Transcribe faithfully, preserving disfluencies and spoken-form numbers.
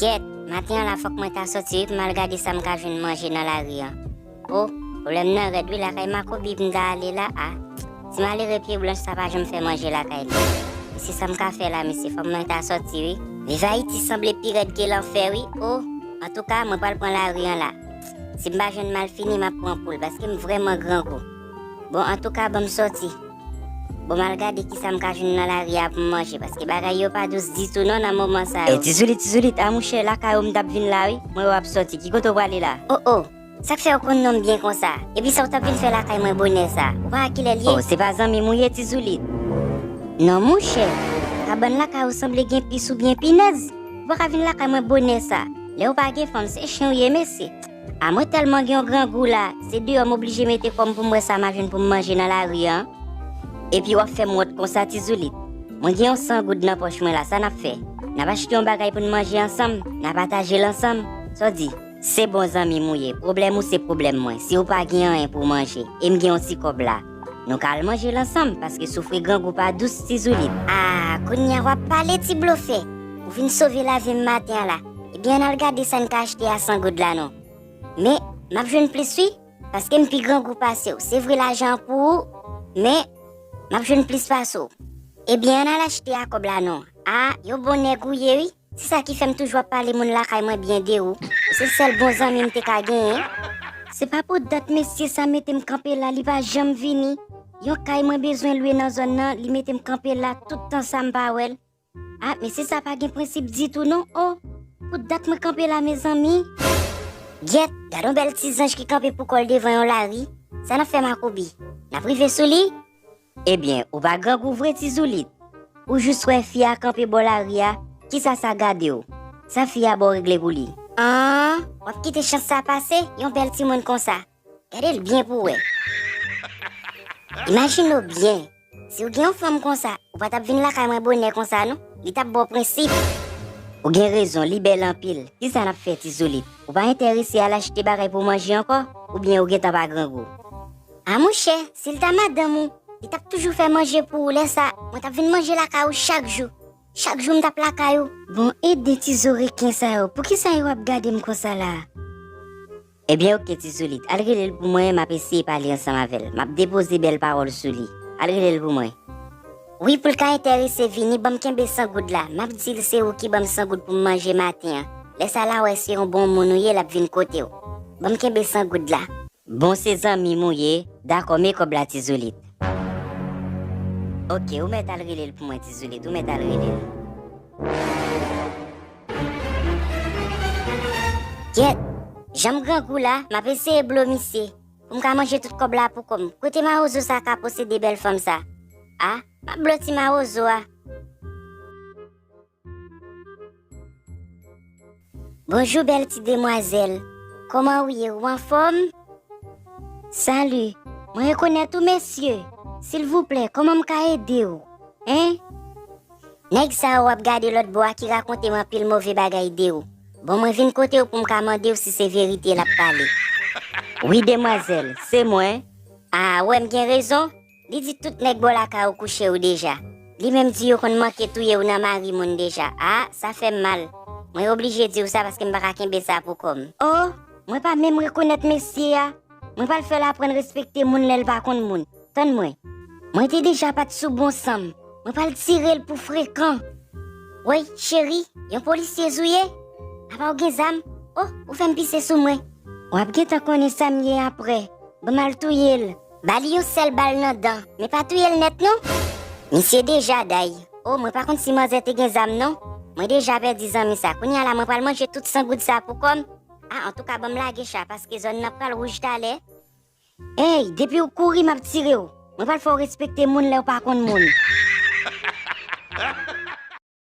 Kèt, maten an la fòk mwen ta sòti wi pou m al gade sa m ka jwenn manje nan lari an. O, pwoblèm nan rèd wi, lakay makobi m ta ale la a. Ti malere pye blanch sa pa janm fè manje lakay li. Mesye sa m ka fè la mesye, fòk mwen ta sòti wi. Viv Ayiti sanble pi rèd ke lanfè wi. O, antouka mwen pral pran lari an la. Si m pa jwenn malfini m ap pran poul paske m vrèman grangou. Bon, antouka, ban m sòti. Bon, m al gade kisa m ka jwenn nan lari a pou m manje, paske bagay yo pa dous ditou non nan moman sa yo. Ey, Tizoulit, Tizoulit, a mouche, lakay ou m t ap vin la wi. Mwen wè w ap sòti. Ki kote w prale la? O, o, sa k fè w konn non m byen konsa? Epi sa w t ap vin fè lakay mwen bonè sa? Ou pa wè kilè l ye? O, se pa zanmi m ou ye, Tizoulit? Non, mouche. Kabann lakay ou sanble gen pis oubyen pinèz. Ou pa ka vin lakay mwen bonè sa. Lè ou pa gen fanm, se chen ou ye, mesye. A mwen tèlman gen yon grangou la, se deyò m oblije mete kò m pou m wè sa m a jwenn pou m manje nan lari an. Epi w ap fè m wont konsa, Tizoulit. Mwen gen yon san goud nan pòch mwen la, sa n ap fè? N ap achte yon bagay pou n manje ansanm, n a pataje l ansanm. Sa w di? Se bon zanmi m ou ye, pwoblèm ou se pwoblèm mwen. Si w pa gen anyen pou w manje, e m gen yon ti kòb la, nou ka al manje l ansanm, paske soufri grangou pa dous, Tizoulit. A, kounye a w ap pale, ti blofè. Ou vin sove lavi m maten an la. Ebyen, ann al gade sa n ka achte a san goud la non. Men, m ap jwenn plis wi, paske m pi grangou pase w. Se vre lajan an pou ou, men m ap jwenn plis pase w. Ebyen, ann al achte a kòb la non. A, yon bon nèg ou ye wi. Se sa ki fè m toujou ap pale moun lakay mwen byen de ou. Ou se sèl bon zanmi m te ka genyen. Se pa pou dat mesye sa mete m kanpe la, li pa janm vini. Yon kay mwen bezwen lwe nan zòn nan, li mete m kanpe la tout tan sa m pa wè l. A, mesye sa pa gen prensip ditou non, o. Pou dat mwen kanpe la, mezanmi. Gyèt, gad yon bèl ti zanj ki kanpe pou kò l devan yon lari. Sa n ap fè makobi? N ap rive sou li? Ebyen, ou pa grangou vre, Tizoulit. Ou jis wè fi a kanpe bò lari a, kisa sa gade w? Sa fi a ba w regle pou li? An, w ap kite chans sa pase, yon bèl timoun konsa. Gade l byen pou w wè. Imajine w byen, si w gen yon fanm konsa, ou pa t ap vin lakay mwen bonè konsa non, li t ap ba w prensip. Ou gen rezon, li bèl anpil. Kisa n ap fè, Tizoulit? Ou pa enterese al achte bagay pou w manje ankò? Oubyen ou gentan pa grangou? A monchè, si l ta madanm ou, li t ap toujou fè manje pou ou lè sa, mwen t ap vin manje lakay ou chak jou. Chak jou m t ap lakay ou. Bon, ede ti zo reken sa yo, poukisa yo ap gade m konsa la? Ebyen oke Tizoulit, al rele l pou mwen, m ap eseye pale ansanm avè l. M ap depoze bèl pawòl sou li. Al rele l pou mwen. Wi, pou l ka enterese vini, ban m kenbe san goud la. M ap di l se ou ki ban m san goud pou m manje maten an. Lè sa l a wè se yon bon moun ou ye, l ap vin kote w. Ban m kenbe san goud la. Bon, se zanmi m ou ye. Dakò, men kòb la Tizoulit. Oke, ou mèt al rele l pou mwen Tizoulit, ou mèt al rele l. Gyèt, jan m grangou la, m ap eseye blo misye, pou m ka manje tout kòb la pou kò m. Kote mawozo sa ka posede bèl fanm sa? A, m ap blo ti mawozo a. Bonjou, bèl ti demwazèl. Kòman ou ye? Ou anfòm? Salut. Mwen rekonèt ou, mesye. Silvouplè, kòman m ka ede w? Hein? Nèg sa yo w ap gade lòt bò a ki rakonte m anpil move bagay de ou. Bon, mwen vin kote w pou m ka mande w si se verite l ap pale. Wi, demwazèl, se mwen. A, ou wè m gen rezon? Li di tout nèg bò lakay ou kouche ou deja. Li menm di yo konn manke touye w nan mari moun deja. A, sa fè m mal. Mwen oblije di w sa paske m pa ka kenbe sa pou kò m. O, mwen pa menm rekonèt mesye a. Mwen pral fè l aprann respekte moun lè l pa konn moun. Tann mwen. Mwen te deja pa t sou bon san m. Mwen pral tire l pou frekan. Woy, cheri, yon polisye zouye? Apa w gen zam? O, ou fè m pise sou mwen. W ap gentan konnen sa m ye apre. Ban m al touye l. Ba li yon sèl bal nan dan, men pa touye l nèt non. Misye deja day. O, mwen pa konn si manzè te gen zam non. Mwen deja pèdi zanmi sa. Kounye a la mwen pral manje tout san goud sa pou kò m. A, antouka, ban m lage cha, paske zòn nan pral wouj talè. Ey, depi w kouri, m ap tire w. Mwen pral fè w respekte moun lè w pa konn moun.